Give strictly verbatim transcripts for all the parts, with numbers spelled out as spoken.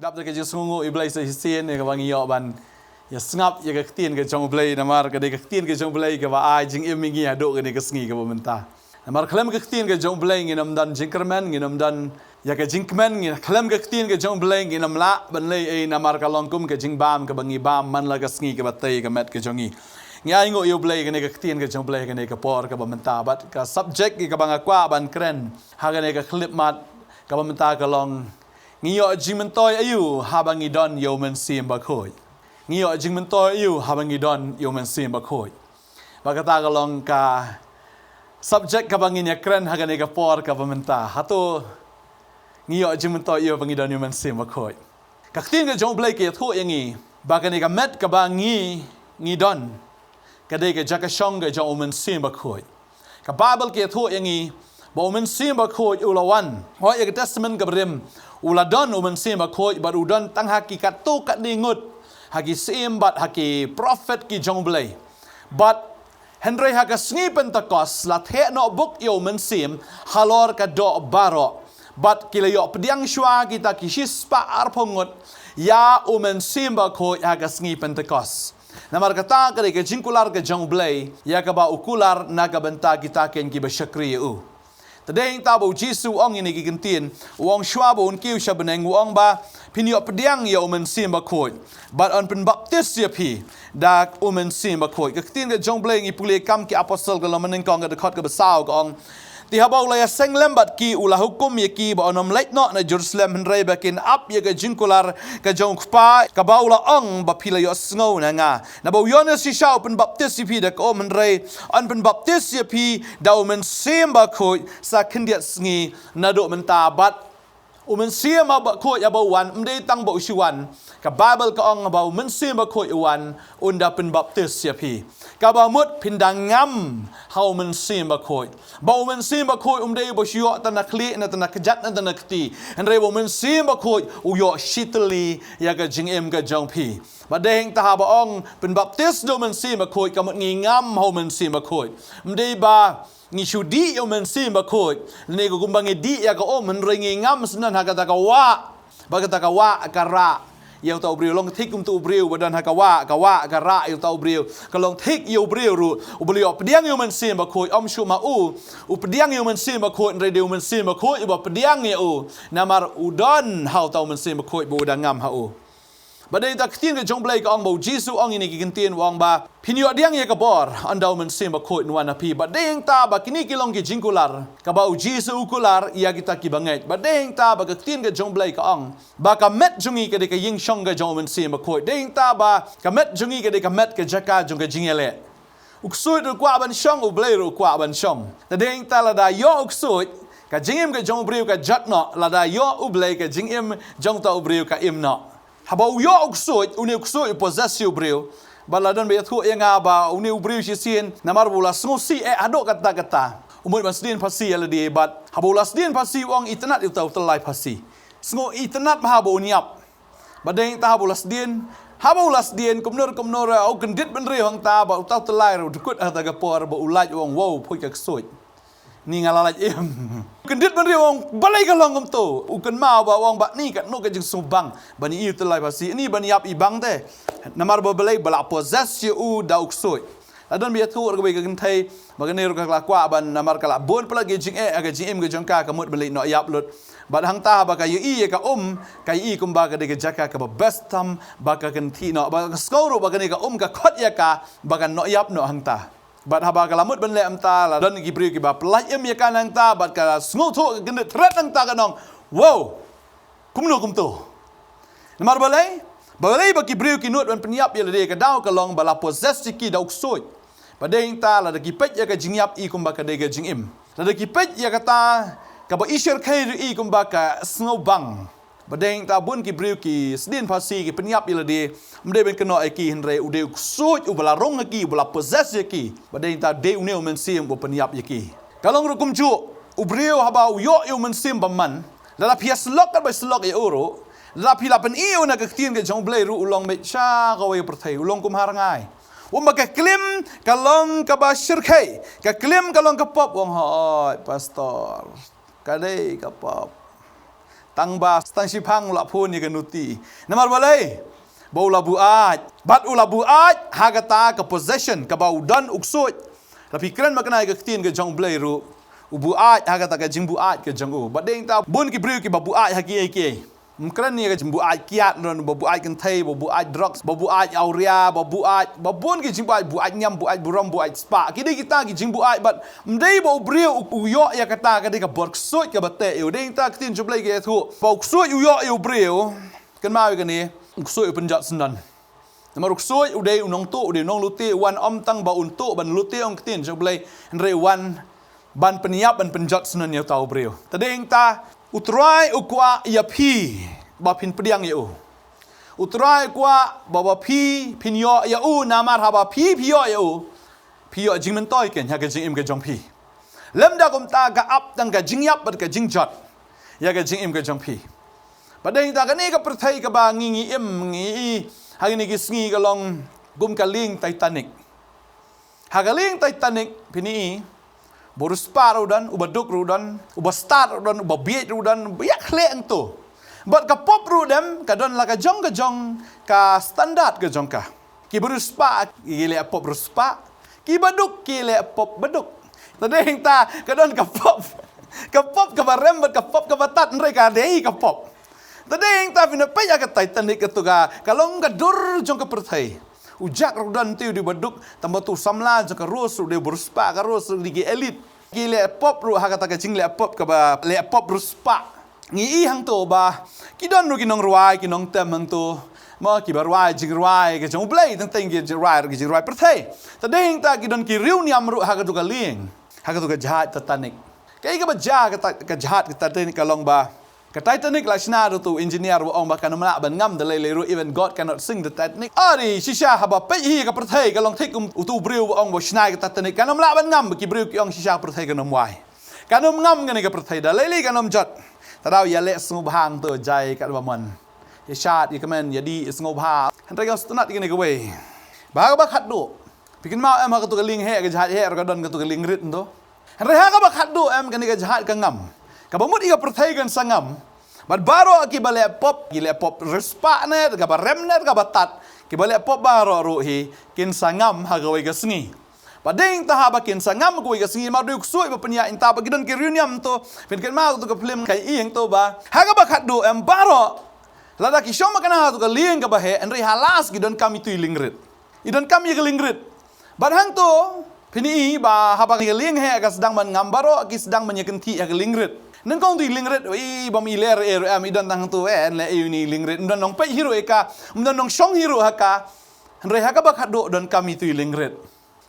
Dap da ka jingsngewnguh ïa U Blei sa shisien ïa kaba ngi ïoh ban ïa sngap ïa ka ktien ka jong U Blei, namar ka dei ka ktien ka jong U Blei kaba ai jingim ïa ngi haduh kane ka sngi kaba mynta. Namar khlem ka ktien ka jong U Blei ngin ym don jingkyrmen, ngin ym don ïa ka jingkmen, ngin khlem ka ktien ka jong U Blei ngin ym lah ban leh ei, namar ka long kum ka jingbam kaba ngi bam man la ka sngi kaba tei ka met ka jong ngi. Ngi ainguh ïa U Blei kane ka ktien ka jong U Blei kane ka por kaba mynta, bad ka subject ïa kaba nga kwah ban kren ha kane ka khyllipmat kaba mynta ka long, ngi ïoh jingmyntoi aïu haba ngi don ïa U Mynsiem Bakhuid? Ngi ïoh jingmyntoi aïu haba ngi don ïa U Mynsiem Bakhuid? Ba kata ka long ka subject kaba ngin ïa kren ha kane ka por kaba mynta. Hato ngi ïoh jingmyntoi aïu haba ngi don ïa U Mynsiem Bakhuid? Ka ktien ka jong U Blei ka ïathuh ïa ngi ba kane ka met kaba ngi, ngi don ka dei ka jaka shong ka jong U Mynsiem Bakhuid. Ka Baibl ka ïathuh ïa ngi ba U Mynsiem Bakhuid u la wan. Hooid, ïa ka Testament kaba rim u la don U Mynsiem Bakhuid, bad u don tang ha ki katto katne ngut ha ki syiem bad ha ki prophet ki jong U Blei. Bad hynrei ha ka sngi Pentekost la theh noh buk ïa U Mynsiem halor ka doh baroh. Bad ki la ïoh pdiang shuwa kita ki shispah arphew ngut ïa U Mynsiem Bakhuid ha ka sngi Pentekost. Namar kata ka dei ka jingkular ka jong U Blei ïa kaba u kular na ka bynta kita ken kiba shakri ïa u. Te dei hangta ba U Jisu u ong ïa kine ki ktien, u ong shuwa ba un kiew sha bneng, u ong ba phin ïoh pdiang ïa U Mynsiem Bakhuid bad yn pynbaptis ïa phi da U Mynsiem Bakhuid. Ka ktien ka jong U Blei, ngi pule Kam ki Apostol ka lynnong banyngkong ka dkhot kaba saw ka ong, te haba u la ïaseng lem bad ki u la hukum ïa ki ba yn ym leit noh na Jerusalem, hynrei ba kin ap ïa ka jingkular ka jong U Kpa kaba u la ong ba phi la ïohsngew na nga. Naba u Ïoannis shisha u pynbaptis ïa phi da ka um, hynrei yn pynbaptis ïa phi da U Mynsiem Bakhuid sa khyndiat sngi naduh mynta. Bad U Mynsiem Bakhuid haba u wan, ym dei tang ba u shu wan. Ka Baibl ka ong ba U Mynsiem Bakhuid u wan, un da pynbaptis ïa phi. Kaba mut phin da ngam ha U Mynsiem Bakhuid. Ba U Mynsiem Bakhuid um dei ba shu ïoh tang na khlieh, na tang na kjat, na tang na kti. Hynrei ba U Mynsiem Bakhuid u ïoh shi tylli ïa ka jingim ka jong phi. Bad dei hangta haba ong pynbaptis da U Mynsiem Bakhuid, ka mut ngi ngam ha U Mynsiem Bakhuid. Ym dei ba ngi shu dih ïa U Mynsiem Bakhuid, lane ka kumba ngi dih ïa ka um, hynrei ngi ngam syndon ha kata ka wah. Ba kata ka wah ka rah ïa uta u briew. Long thik kumta u briew ba don ha ka wah, ka wah ka rah ïa uta u briew. Ka long thik ïa u briew ruh uba la ïoh pdiang ïa U Mynsiem Bakhuid, ym shu ma u u pdiang ïa U Mynsiem Bakhuid, hynrei dei U Mynsiem Bakhuid uba pdiang ïa u. Namar u don ha uta U Mynsiem Bakhuid ba u da ngam ha u. Bad dei hangta ka ktien ka jong U Blei ka ong ba U Jisu u ong ïa kine ki ktien, u ong ba phin ïoh pdiang ïa ka bor ynda U Mynsiem Bakhuid un wan ha phi. Bad dei hangta ba kine ki long ki jingkular kaba U Jisu u kular ïa kita kiba ngeit. Bad dei hangta ba ka ktien ka jong U Blei ka ong ba ka met jong ngi ka dei ka ïingshong ka jong U Mynsiem Bakhuid. Dei hangta ba ka met jong ngi ka dei ka met, ka jaka jong ka jingïaleh. U ksuid ruh u kwah ban shong, U Blei ruh u kwah ban shong. Te dei hangta lada ïoh u ksuid, ka jingim ka jong u briew ka jot noh, lada ïoh U Blei, ka jingim jong uta u briew ka im noh. Haba u ïoh u ksuid, une u ksuid u possess ïa u briew. Bad la don ba ïathuh ïa nga ba une u briew shisien, namar ba u la sngewsih eh haduh katta katta, u mut ban sdien phasi ïa lade, bad haba u la sdien phasi u ong itynnad ïa uta u tyllai phasi. Sngew itynnad bha ba un ïap. Bad dei hangta haba u la sdien, haba u la sdien, kumno kumno ruh u kyndit bynriew hangta, bad uta u tyllai ruh u dkut ha kata ka por, bad u lait u ong, wow, phuid ka ksuid. Ni nga la lait im. Kyndit bynriew u ong, balei ka long kumto? U kynmaw bad u ong ba ni katno ka jingsngewbang ban ïohi u tyllai phasi, ni ban ïap i bang te. Namar ba balei? Ba la possess ïa u da u ksuid. La don ba ïathuh ruh kawei ka kynthei ba kane ruh ka la kwah ban, namar ka la bun palat ki jingeh ha ka jingim ka jong ka, ka mut ban leit noh ïap lut. Bad hangta haba ka ïohi ïa ka um, ka ïohi kumba ka dei ka jaka kaba best tam ba ka kynthih noh, ba ka sngew ruh ba kane ka um ka khot ïa ka ba kan noh ïap noh hangta. Bad haba ka la mut ban leh kumta, la don ki briew kiba pyllait im ïa ka nangta, bad ka sngewthuh, ka kyndit thret nangta, ka ong, wow, kumno kumto? Namar balei? Balei ba ki briew ki nud ban pynïap ïa lade? Ka daw ka long ba la possess ïa ki da u ksuid. Bad dei hangta lada ki peit ïa ka jingïap i kumba ka dei ka jingim. Lada ki peit ïa kata kaba i shyrkhei ruh i kumba ka sngewbang. Bad dei hangta bun ki briew ki sdien phasi, ki pynïap ïa lade, ym dei ban kynnoh ïa ki, hynrei u dei u ksuid uba la rung ha ki, uba la possess ïa ki. Bad dei hangta dei une u mynsiem uba pynïap ïa ki. Ka long ruh kumjuh, u briew haba u ïoh ïa u mynsiem bymman, lada phi ïasyllok katba ïasyllok ïa u ruh, lada phi la pyni ïa u na ka ktien ka jong U Blei ruh, u long beit sha kawei ka pyrthei, u long kum ha rngai. U ong ba ka klim ka long kaba shyrkhei, ka klim ka long ka pop, u ong, hooid pastor. Ka dei ka pop. Tang ba stang shiphang u la phone ïa ka nuti. Namar balei? Ba u la buaid. Bad u la buaid ha kata ka possession kaba u don u ksuid. Lada phi kren ba kane ka ktien ka jong U Blei ruh, u buaid ha kata ka jingbuaid ka jong u. Bad dei ta bun ki briew kiba buaid ha kiei kiei. Ym kren ïa ka jingbuaid kiad ruh, ba buaid kynthei, ba buaid drugs, ba buaid awria, ba buaid, ba bun ki jingbuaid, buaid niam, buaid burom, buaid spah. Ki dei kita ki jingbuaid bad ym dei ba u briew u, u ïoh ïa kata, ka dei ka bor ksuid kaba teh ïa u. Dei ta ka ktien jong U Blei ka ïathuh ba u ksuid u ïoh ïa u briew. Kynmaw ïa kane, u ksuid u pynjot syndon. Namar u ksuid u dei u nongtuh, u dei u nonglute, u wan ym tang ba un tuh ban lute ong ktien jong U Blei, hynrei u wan ban pynïap, ban pynjot syndon ïa uta u briew. Te dei ta, U Trai u kwah ïa phi ba phin pdiang ïa u. U Trai u kwah ba, ba phi phin ïoh ïa u, namar haba phi phi ïoh ïa u, phi ïoh jingmyntoi keiñ ha ka jingim ka jong phi. Lymda kumta ka ap tang ka jingïap bad ka jingjot ïa ka jingim ka jong phi. Bad dei ta kane ka pyrthei kaba ngi, ngi im, ngi i ha kine ki sngi ka long kum ka lieng Titanic. Ha ka lieng Titanic, phin i, uba riewspah ruh u don, uba duk ruh u don, uba stad ruh u don, uba bieit ruh u don, uba ïakhleh hangto. Bad ka pop ruh dem ka don la ka jong, ka jong ka standard ka jong ka. Kiba riewspah ki leh pop riewspah, kiba duk ki leh pop ba duk. Te dei ta ka don ka pop, ka pop kaba rem bad ka pop kaba tad, hynrei ka dei ka pop. Te dei ta phin peit ïa ka Titanic, kato ka, ka long ka dur jong ka pyrthei. U Jack ruh u don, te u dei uba duk, tang ba uto u samla jong ka Rose ruh u dei uba riewspah, ka Rose ruh u dei ki elite. Ki leh pop ruh ha kata ka jingleh pop kaba leh pop riewspah. Ngi i hangto ba ki don ruh ki nongrwai, ki nongtem hangto. Mo, kiba rwai jingrwai ka jong U Blei, teng teng ki jingrwai ruh ki jingrwai pyrthei. Te dei ta ki don ki riewniam ruh ha kato ka lieng, ha kato ka jahaj Titanic. Kaei kaba jia ha kata ka jahaj ka Titanic ka long ba ka Titanic la shna, da uto u engineer ba ong ba kan ym lah ban ngam da lei lei ruh, even God cannot sink the Titanic. Ari, shisha haba peit hi ka pyrthei ka long thik kum uto u briew ba ong ba u shna ïa ka Titanic kan ym lah ban ngam, ba ki briew ki ong shisha ka pyrthei kan ym wai. Kan ym ngam kane ka pyrthei, da lei lei kan ym jot. Te daw ïaleh sngewbha hangto, jai katba mon. Ïa shad, ïa kmen, ïa dih, ïa sngewbha. Hynrei kan sngewtynnat ïa kane kawei. Ba ha kaba khatduh, phi kynmaw em, ha kato ka lieng heh, ka jahaj heh ruh ka don kato ka lieng rit hangto. Hynrei ha kaba khatduh em, kane ka jahaj ka ngam. Kaba mut ïa ka pyrthei kan sa ngam. Bad baroh kiba leh pop, ki leh pop riewspah ne kaba rem ne kaba tad, kiba leh pop baroh ruh hi kin sa ngam ha kawei ka sngi. Bad dei ta haba kin sa ngam ha kawei ka sngi, namar u dei u ksuid ba pynïaid, ynda ba ki don ki riewniam hangto. Phin kynmaw kato ka film ka i hangto ba ha kaba khatduh em, baroh, lada ki shong makna ha kato ka lieng kaba heh, hynrei ha last ki donkam ïa uto u lieng rit. I donkam ïa ka lieng rit. Bad hangto phin i ba haba ka lieng heh ka sdang ban ngam, baroh ki sdang ban ïa kynthih ha ka lieng rit. Nyngkong uto u lieng rit, i bym i leh ei ruh em, i don tang hangto, eh, leh ei une u lieng rit. Ym don nongpeit hi ruh ïa ka, ym don nongshong hi ruh ha ka. Hynrei ha kaba khatduh donkam ïa uto u lieng rit.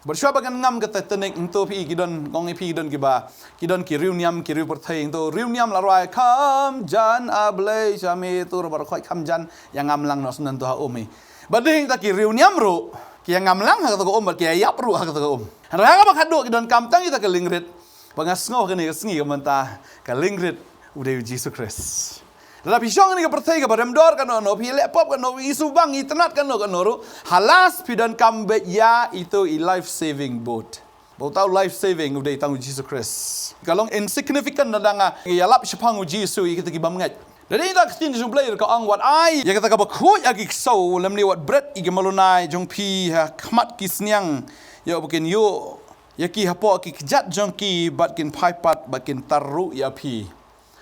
Bad shuwa ba kan ngam ka Titanic hangto, phi i ki don, ong ïa phi, ki don kiba, ki don ki riewniam, ki riew pyrthei hangto, riewniam la rwai kham jan, A Blei sha me, to ruh baroh khoit kham jan, ïa ngam lang noh syndon to ha um hi. Bad dei ta ki riewniam ruh ki ïa ngam lang ha kato ka um, bad ki ïa ïap ruh ha kato ka um. Hynrei ha kaba khatduh ki donkam tang ïa uta ka lieng rit. Ba nga sngew ha kane ka sngi ka mynta, ka lieng rit u dei u Jisu Khrist. Lada phi shong ha kane ka pyrthei kaba rem dor kano kano, phi leh pop kano, i shu bang, i tynnat kano kano ruh, ha last phi donkam beit ïa uto u life saving boat. Ba uta u life saving u dei tang u Jisu Khrist. Ka long insignificant lada nga ïalap shaphang u Jisu ïa kita ki bymngeit. Lada ïa ka ktien jong U Blei ka ong, wat ai ïa kata kaba khuid ha ki ksew, lymne wat bret ïa ki mawlynnai jong phi ha khmat ki sniang, ïa ba kin ïoh ïa ki hapoh ki kjat jong ki, bad kin phai pat, bad kin tar ruh ïa phi.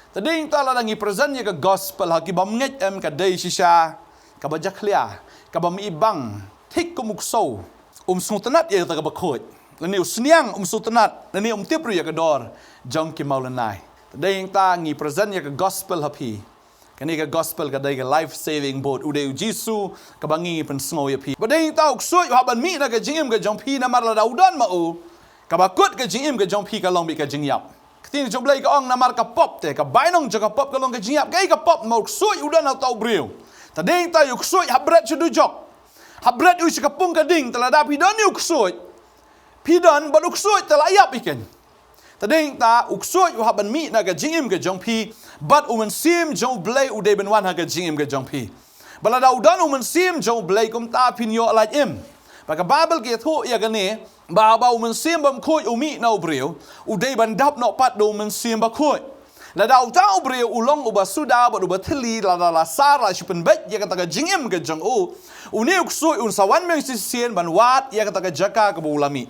Te dei ta lada ngi present ïa ka gospel ha ki bymngeit em, ka dei shisha kaba jakhlia, kaba mih bang, thik kum u ksew um sngewtynnat ïa kata kaba khuid, lane u sniang um sngewtynnat, lane um tip ruh ïa ka dor jong ki mawlynnai. Te dei ta ngi present ïa ka gospel ha phi. Kane ka gospel ka dei ka life saving boat, u dei u Jisu kaba ngi, ngi pynsngew ïa phi. Ba dei ta u ksuid u hap ban mih na ka jingim ka jong phi, namar lada u don ma u, kaba kut ka jingim ka jong phi ka long beit ka jingïap. Ka ktien jong U Blei ka ong, namar ka pop te, ka bainong jong ka pop ka long ka jingïap. Kaei ka pop? Namar u ksuid u don ha uta u briew. Te dei ta ïa u ksuid hap bret sha dujok, hap bret ïa u sha ka pung ka ding. Te lada phi don ïa u ksuid, phi don bad u ksuid, te la ïap ïa keiñ. Te dei ta u ksuid u hap ban mih na ka jingim ka jong phi, bad u Mynsiem jong U Blei u dei ban wan ha ka jingim ka jong phi. Ba lada u don u Mynsiem jong U Blei kumta phin ïoh lait im. Ba ka Baibl ka ïathuh ïa kane, ba, ba u mynsiem bakhuid u mih na u briew, u dei ban dap noh pat da u mynsiem bakhuid. Lada uta u briew u long uba suda bad uba thylli, lada la sar la shu pynbeit ïa kata ka jingim ka jong u, une u ksuid un sa wan biang shisien ban wad ïa kata ka jaka kaba u la mih.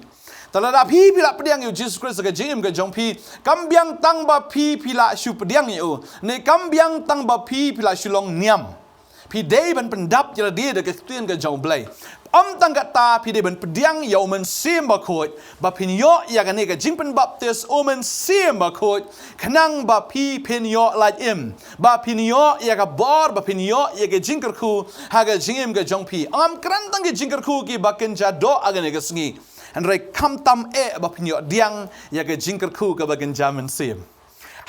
Te lada phi phi la pdiang ïa u Jisu Khrist ha ka jingim ka jong phi, kam biang tang ba phi phi la shu pdiang ïa u, ne kam biang tang ba phi phi la shu long niam. Phi dei ban pyndap ïa lade da ka ktien ka jong U Blei. Ym tang kata, phi dei ban pdiang ïa u Mynsiem Bakhuid, ba phin ïoh ïa kane ka jingpynbaptis u Mynsiem Bakhuid, khnang ba phi phin ïoh lait im, ba phin ïoh ïa ka bor, ba phin ïoh ïa ka jingkyrkhu ha ka jingim ka jong phi. Ym kren tang ka jingkyrkhu kiba kynja doh ha kane ka sngi, hynrei khamtam eh ba phin ïoh pdiang ïa ka jingkyrkhu kaba kynja mynsiem.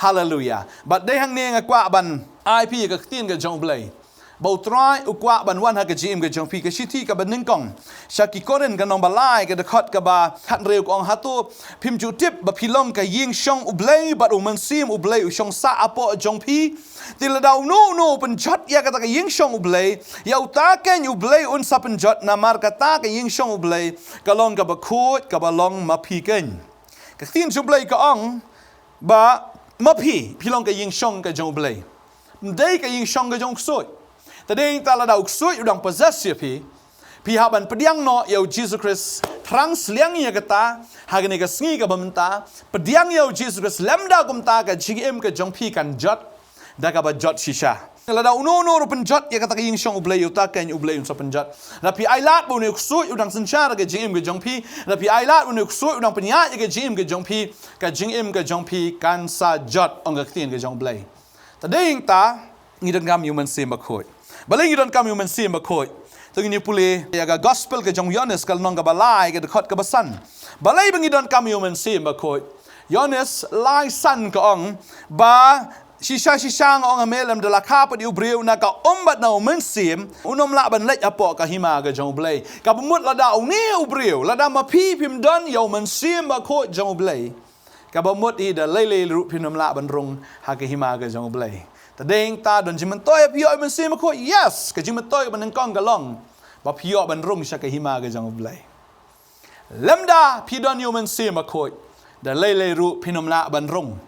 Haleluia. Bad dei hangne nga kwah ban ai phi ïa ka ktien ka jong U Blei, ba U Trai u kwah ban wan ha ka jingim ka jong phi. Ka shithi kaba nyngkong sha ki Korinth ka lynnong ba lai ka dkhot kaba khathynriew ka ong, hato phim ju tip ba phi long ka ïing shong U Blei bad u Mynsiem U Blei u shong sah hapoh jong phi? Te lada uno uno u pynjot ïa kata ka ïing shong U Blei, ïa uta keiñ U Blei un sa pynjot, namar kata ka ïing shong U Blei ka long kaba khuid, kaba long ma phi keiñ. Ka ktien jong U Blei ka ong ba ma phi, phi long ka ïing shong ka jong U Blei. Ym dei ka ïing shong ka jong u ksuid. Te dei ta lada u ksuid u dang possess ïa phi, phi hap ban pdiang noh ïa u Jisu Khrist. Thrang sliang ïa kata ha kane ka sngi kaba mynta. Pdiang ïa u Jisu Khrist, lymda kumta ka jingim ka jong phi kan jot da kaba jot shisha. Lada uno uno ruh pynjot ïa kata ka ïing shong U Blei, ïa uta keiñ U Blei un sa pynjot. Lada phi ailad ba une u ksuid u dang synshar ha ka jingim ka jong phi, lada phi ailad ba une u ksuid u dang pynïaid ïa ka jingim ka jong phi, ka jingim ka jong phi kan sa jot, ong ka ktien ka jong U Blei. Te dei ta ngi donkam ïa u Mynsiem Bakhuid. Balei ngi donkam ïa u Mynsiem Bakhuid? To ngin ïa pule ïa ka Gospel ka jong u Ïoannis ka lynnong kaba lai ka dkhot kaba san. Balei ba ngi donkam ïa u Mynsiem Bakhuid? Ïoannis lai san ka ong ba shisha shisha nga ong ha me, lymda la kha pat ïa u briew na ka um bad na u Mynsiem, un ym lah ban leit hapoh ka hima ka jong U Blei. Kaba mut lada une u briew, lada ma phi phim don ïa u Mynsiem Bakhuid jong U Blei, kaba mut hi da lei lei ruh phin ym lah ban rung ha ka hima ka jong U Blei. Te dei ta don jingmyntoi ba phi ïoh ïa u Mynsiem Bakhuid? Yes, ka jingmyntoi kaba nyngkong ka long ba phi ïoh ban rung sha ka hima ka jong U Blei. Lymda phi don ïa u Mynsiem Bakhuid, da lei lei ruh phin ym lah ban rung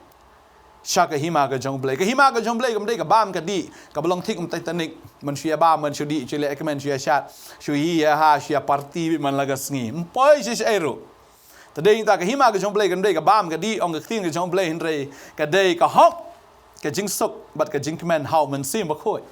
sha ka hima ka jong U Blei. Ka hima ka jong U Blei kam dei ka bam ka dih kaba long thik kum Titanic, man shu ïa bam, man shu dih, shu leh kmen, shu ïa shad, shu hi ïa ha, shu ïa party beit man la ka sngi. Ym poi shisha ei ruh. Te dei ta ka hima ka jong U Blei kam dei ka bam ka dih, ong ka ktien ka jong U Blei, hynrei ka dei ka hok, ka jingsuk bad ka jingkmen ha u Mynsiem Bakhuid.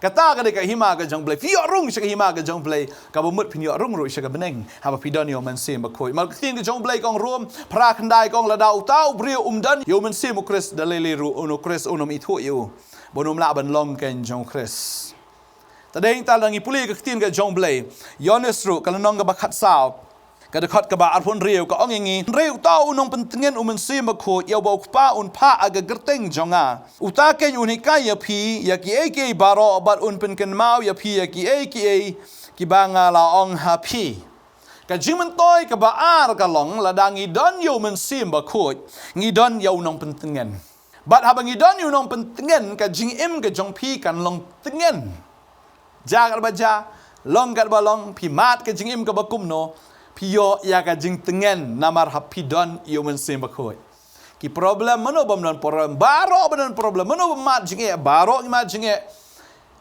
Kata ka dei ka hima ka jong U Blei. Phi ïoh rung sha ka hima ka jong U Blei, kaba mut phin ïoh rung ruh sha ka bneng haba phi don ïa u Mynsiem Bakhuid. Namar ka ktien ka jong U Blei ka ong, Rom phra khyndai ka ong, lada uta u briew um don ïa u Mynsiem u Khrist, da lei lei ruh une u Khrist un ym ithuh ïa u, ba un ym lah ban long keiñ jong u Khrist. Te dei ta lada ngi pule ka ktien ka jong U Blei, Ïoannis ruh ka lynnong kaba khatsaw ka dkhot kaba arphew hynriew ka ong ïa ngi, hynrei uta u nongpyntngen u Mynsiem Bakhuid, ïa uba u Kpa un phah ha ka kyrteng jong nga, uta keiñ un hikai ïa phi ïa kiei kiei baroh bad un pynkynmaw ïa phi ïa kiei kiei kiba nga la ong ha phi. Ka jingmyntoi kaba ar ka long, lada ngi don ïa u Mynsiem Bakhuid, ngi don ïa u nongpyntngen. Bad haba ngi don ïa u nongpyntngen, ka jingim ka jong phi kan long tngen. Jia katba jia, long katba long, phi mad ka jingim kaba kumno, phi ïoh ïa ka jingtngen namar haba phi don ïa u Mynsiem Bakhuid. Ki problem, mano bym don problem? Baroh ba don problem. Mano ba mad jingeh? Baroh ngi mad jingeh.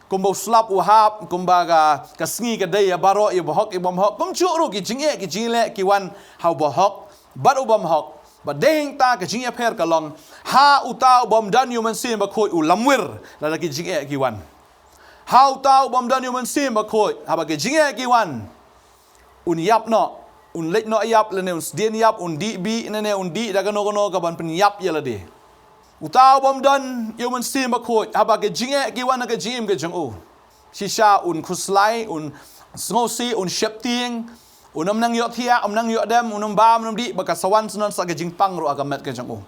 Kumba u slap u hap, kumba ka, ka sngi ka dei, ïa baroh, ïa ba hok ïa bym hok. Kumjuh ruh ki jingeh ki jingleh ki wan ha u ba hok bad u bym hok. Bad dei ta ka jingïapher ka long ha uta u bym don ïa u Mynsiem Bakhuid, u lamwir lada ki jingeh ki wan. Ha uta u bym don ïa u Mynsiem Bakhuid, haba ki jingeh ki wan, un ïap noh, un leit noh ïap, lane un sdien ïap, un dih bih, lane un dih da kano kano kaban pynïap ïa lade. Uta u bym don ïa u Mynsiem Bakhuid, haba ki jingeh ki wan ha ka jingim ka jong u, shisha un khuslai, un sngewsih, un sheptieng, un ym nang ïohthiah, ym nang ïoh dem, un ym bam, un ym dih, ba ka sa wan snon sa ka jingpang ruh ha ka met ka jong u.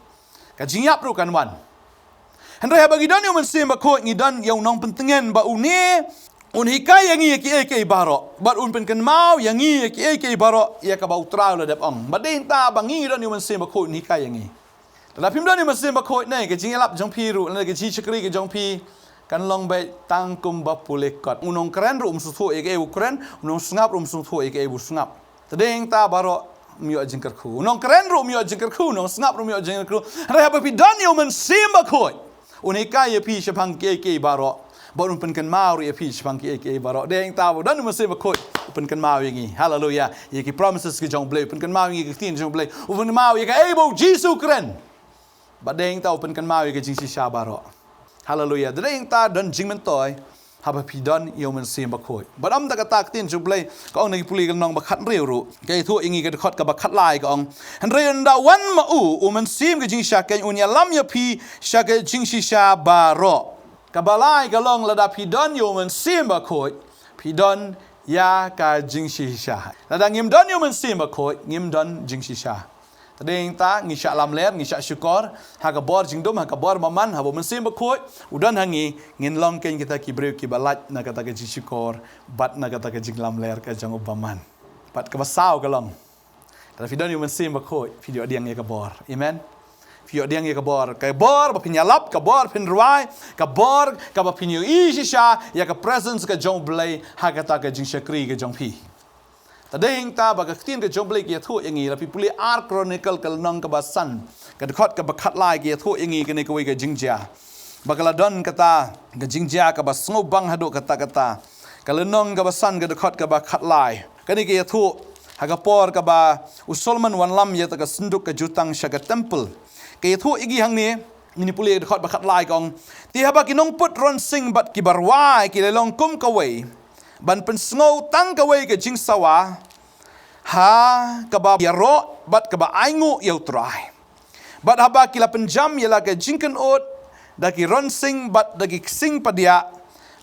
Ka jingïap ruh kan wan. Hynrei haba ngi don ïa u Mynsiem Bakhuid, ngi don ïa u nongpyntngen, ba une un hikai ïa ngi ïa kiei kiei baroh, bad un pynkynmaw ïa ngi ïa kiei kiei baroh, ïa kaba u Trai u la dep ong. Bad dei ta ba ngi don ïa u Mynsiem Bakhuid, un hikai ïa ngi. Lada phim don ïa u Mynsiem Bakhuid, ne ka jingïalap jong phi ruh, ne ka jingshakri ka jong phi, kan long beit tang kumba pule kot. U nongkren ruh um sngewthuh ïa kaei u kren, u nongsngap ruh um sngewthuh ïa kaei u sngap. Te dei ta baroh ym ïoh jingkyrkhu. U nongkren ruh ym ïoh jingkyrkhu, u nongsngap ruh ym ïoh jingkyrkhu. Hynrei haba phi don ïa u Mynsiem Bakhuid, Un hikai ïa phi shaphang kiei kiei baroh. Bad un pynkynmaw ruh ïa phi shaphang kiei kiei baroh. Dei hangta ba u don u Mynsiem Bakhuid u pynkynmaw ïa ngi. Haleluia. Ïa ki promises ki jong u Blei, u pynkynmaw ïa ngi ki ktien jong u Blei, u pynkynmaw ïa kaei ba u Jisu u kren. Bad dei hangta u pynkynmaw ïa ka jingshisha baroh. Haleluia. Dei hangta don jingmyntoi haba phi don ïa u Mynsiem Bakhuid. Bad ym tang kata, ka ktien jong u Blei ka ong na ki Pule ka lynnong ba khathynriew ruh, ka ïathuh ïa ngi ka dkhot kaba khatlai, ka ong: Hynrei ynda wan ma u, u Mynsiem ka jingshisha keiñ, un ïalam ïa phi sha ka jingshisha baroh. Kaba lai ka long, lada phi don ïa u Mynsiem Bakhuid, phi don ïa ka jingshisha. Lada ngim don ïa u Mynsiem Bakhuid, ngim don jingshisha. Te dei hangta ngi shah lamler, ngi shah shukor ha ka bor jingdum, ha ka bor bymman, haba u Mynsiem Bakhuid u don ha ngi, ngin long keiñ kita ki briew kiba lait na kata ka jingshukor bad na kata ka jinglamler ka jong u bymman. Bad kaba saw ka long, lada phi don ïa u Mynsiem Bakhuid, phi ïoh pdiang ïa ka bor. Amen. Phi ïoh pdiang ïa ka bor, ka bor ba phin ïalap, ka bor phin rwai, ka bor kaba phin ïohi shisha ïa ka presence ka jong u Blei ha kata ka jingshakri ka jong phi. Te dei hangta ba ka ktien ka jong u Blei ka ïathuh ïa ngi, lada phi pule Ar Chronicle ka lynnong kaba san, ka dkhot kaba khatlai, ka ïathuh ïa ngi kane kawei ka jingjia ba ka la don kata ka jingjia kaba sngewbang haduh katta katta. Ka lynnong kaba san, ka dkhot kaba khatlai. Kane ka ïathuh ha ka por kaba u Solomon wanlam ïa kata ka synduk ka jutang sha ka temple. Ka ïathuh ïa ngi hangne, ngin ïa pule ka dkhot ba khatlai, ka ong: Te haba ki nongput ronsing bad kiba rwai ki la long kum kawei, ban pynsngew tang kawei ka jingsawa ha kaba ïaroh bad kaba ainguh ïa u Trai, bad haba ki la pynjam ïa la ka jingkynnoh da ki ronsing bad da ki ksing padiah,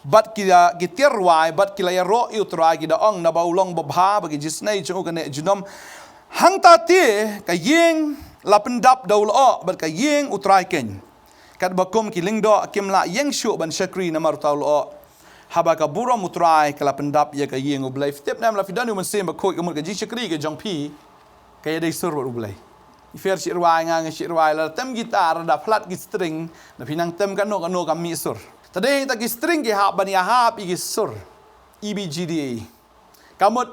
bad ki la, ki tiar rwai, bad ki la ïaroh ïa u Trai, ki da ong: Naba u long babha, ba ki jingisynei jong u ka neh junom. Hangta te ka ïing la pyndap da u lyoh, bad ka ïing u Trai keiñ, katba kum ki lyngdoh kim lah ïeng shuh ban shakri namar uta u lyoh. Haba ka burom u Trai ka la pyndap ïa ka ïing u Blei. Phi tip ne em, lada phi don ïa u Mynsiem Bakhuid, ka mut ka jingshakri ka jong phi ka ïadei sur bad u Blei. Phi pher shi rwai, nga nga shi rwai, lada tem guitar, lada phlat ki string, lada phi nang tem kano kano kam mih sur. Te dei hangta ki string ki hap ban ïahap ïa ki sur, E B G D A. Ka mut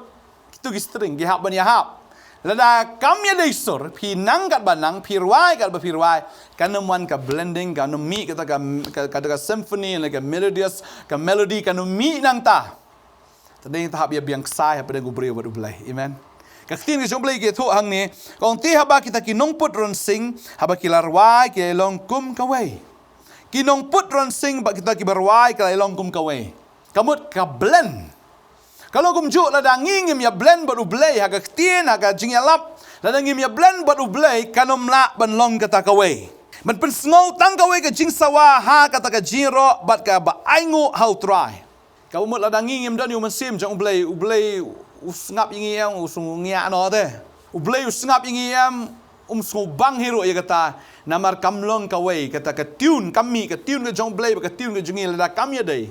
kito ki string ki hap ban ïahap. Lada kam ïadei sur, phi nang katba nang, phi rwai katba phi rwai, kan ym wan ka blending, kan ym mih kata ka, ka, kata ka symphony, ne ka melodious, ka melody kan ym mih nangta. Te dei hangta hap ïa biang ksai hapdeng u briew bad u Blei. Amen. Ka ktien ka jong u Blei ka ïathuh hangne, ka ong: Te haba kita ki nongput ronsing, haba ki la rwai, ki la long kum kawei. Ki nongput ronsing bad kita kiba rwai ki la long kum kawei. Ka mut ka blend. Ka long kumjuh lada ngi ngim ïa blend bad u Blei ha ka ktien, ha ka jingïalap. Lada ngim ïa blend bad u Blei, kan ym lah ban long kata kawei. Ban pynsngew tang kawei ka jingsawa ha kata ka jingïaroh bad kaba ainguh ha u Trai. Kaba mut lada ngi ngim don ïa u Mynsiem jong u Blei, u Blei u sngap ïa ngi em, u sngew ngiah noh te. U Blei u sngap ïa ngi em, um sngewbang hi ruh ïa kata. Namar kam long kawei, kata ka tune kam mih, ka tune ka jong u Blei bad ka tune ka jong ngi lada kam ïadei.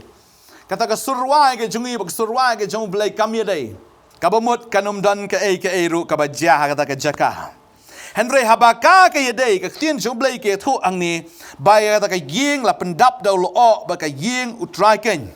Kata ka sur rwai ka jong ngi bad ka sur rwai ka jong u Blei kam ïadei, kaba mut kan ym don kaei kaei ruh kaba jia ha kata ka jaka. Hynrei haba ka ka ïadei, ka ktien jong u Blei ka ïathuh hangne ba ïa kata ka ïing la pyndap da u lyoh bad ka ïing u Trai keiñ,